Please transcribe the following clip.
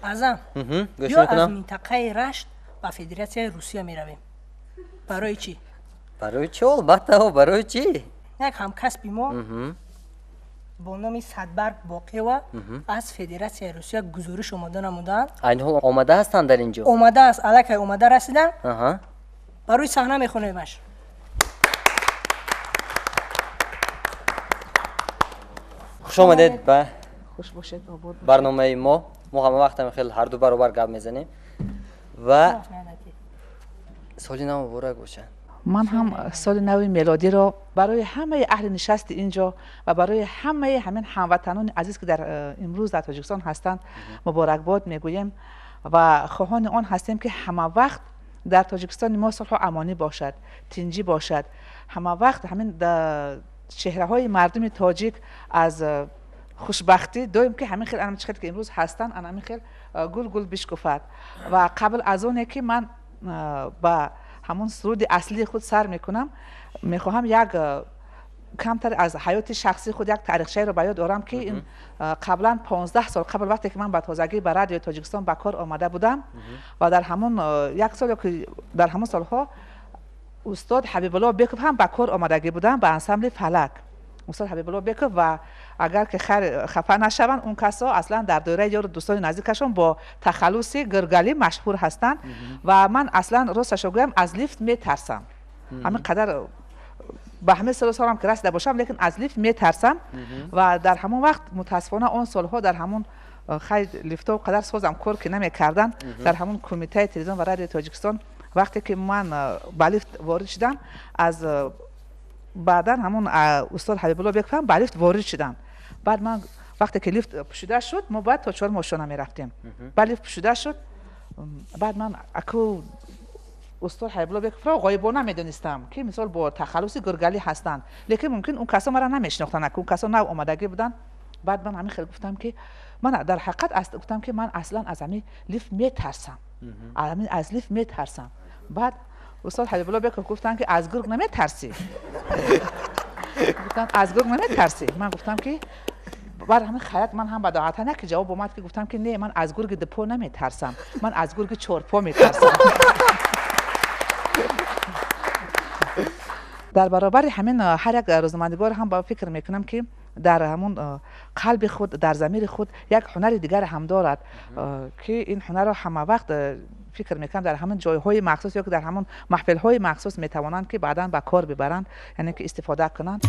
Азам, гӯш ё аз мекунам. Минтақаи Рашт ба Федератсияи Русия меравем. Барои чӣ? Барои чӣ, албатта, барои чӣ? Як ҳамкасби мо бо номи Садбарг Боқиева аз Федератсияи Русия гузориш омода намуданд. Айни ҳол омада ҳастанд дар ин ҷо? Омадааст, аллакай омада расиданд. Барои саҳна мехонемаш. Хуш омадед ба Хуш бошед, обод бошед. Барномаи мо. Мо ҳама вақт ҳам хел ҳарду баробар гап мезанем ва соли нав муборак бошад. Ман ҳам соли нави мелодиро барои ҳамаи аҳли нишасти ин ҷо ва барои ҳамаи ҳамин ҳамватанони азиз, ки дар имрӯз дар Тоҷикистон ҳастанд, муборакбод мегӯем ва хоҳони он ҳастем, ки ҳама вақт дар Тоҷикистони мо сулҳу амонӣ бошад, тинҷӣ бошад, ҳама вақт ҳамин чеҳраҳои мардуми тоҷик аз хушбахтӣ доим ки ҳамин хел анам чӣ хел ки имрӯз ҳастанд, ана ҳамин хел гул гул бишкуфад. Ва қабл аз оне ки ман ба ҳамон суруди аслии худ сар мекунам, мехоҳам як камтар аз ҳаёти шахсии худ як таърихчаеро ба ёд орам, ки ин қаблан 15 сол қабл, вақте ки ман ба тозагӣ ба Радиои Тоҷикистон ба кор омада будам ва дар ҳамон як сол ё ки дар ҳамон солҳо устод Ҳабибулло Беков ҳам ба кор омадагӣ буданд ба ансамбли «Фалак». Устод Ҳабибулло Беков, ва агар ки хайр хафа нашаванд, он касо аслан дар доираи ёру дӯстони наздикашон бо тахаллуси Гиргалӣ машҳур ҳастанд. Ва ман аслан, росташо гӯям, аз лифт метарсам. Ҳамин қадар ба ҳамин силу солам ки расида бошам, лекин аз лифт метарсам. Ва дар ҳамон вақт, мутаассифона, он солҳо дар ҳамон хай лифтҳо қадар созам кор ки намекарданд дар ҳамон Кумитаи телевизион ва радиои Тоҷикистон, вақте ки ман ба лифт ворид шудам, аз баъдан ҳамон устод Ҳабибулло Беков ҳам ба лифт ворид шуданд. Баъд ман вақте ки лифт пӯшида шуд, мо бояд то чорум ошёна мерафтем, баъд лифт пӯшида шуд. Баъд ман аку устод Ҳабибулло Бековро ғоибона медонистам, ки мисол бо тахаллуси Гургалӣ ҳастанд, лекин мумкин он касо маро намешинохтанд, аку он касо нав омадагӣ буданд. Баъд ман ҳамин хел гуфтам, ки ман дар ҳақиқат гуфтам, ки ман аслан аз ҳамин лифт метарсам, аз лифт метарсам. Баъд устод Ҳабибулло Беков гуфтанд, ки аз гург наметарсӣ? Гуфтанд, аз гург наметарсӣ? Ман гуфтам, ки баъд ҳамин хаят ман ҳам бадоҳата ки ҷавоб омад, ки гуфтам, ки не, ман аз гурги дупо наметарсам, ман аз гурги чорпо метарсам. Дар баробари ҳамин ҳар як рӯзноманигор ҳам ба фикр мекунам, ки дар ҳамон қалби худ, дар замири худ як ҳунари дигар ҳам дорад, ки ин ҳунарро ҳама вақт, фикр мекунам, дар ҳамон ҷойҳои махсус ё ки дар ҳамон маҳфилҳои махсус метавонанд, ки баъдан ба кор бибаранд, яъне ки истифода кунанд.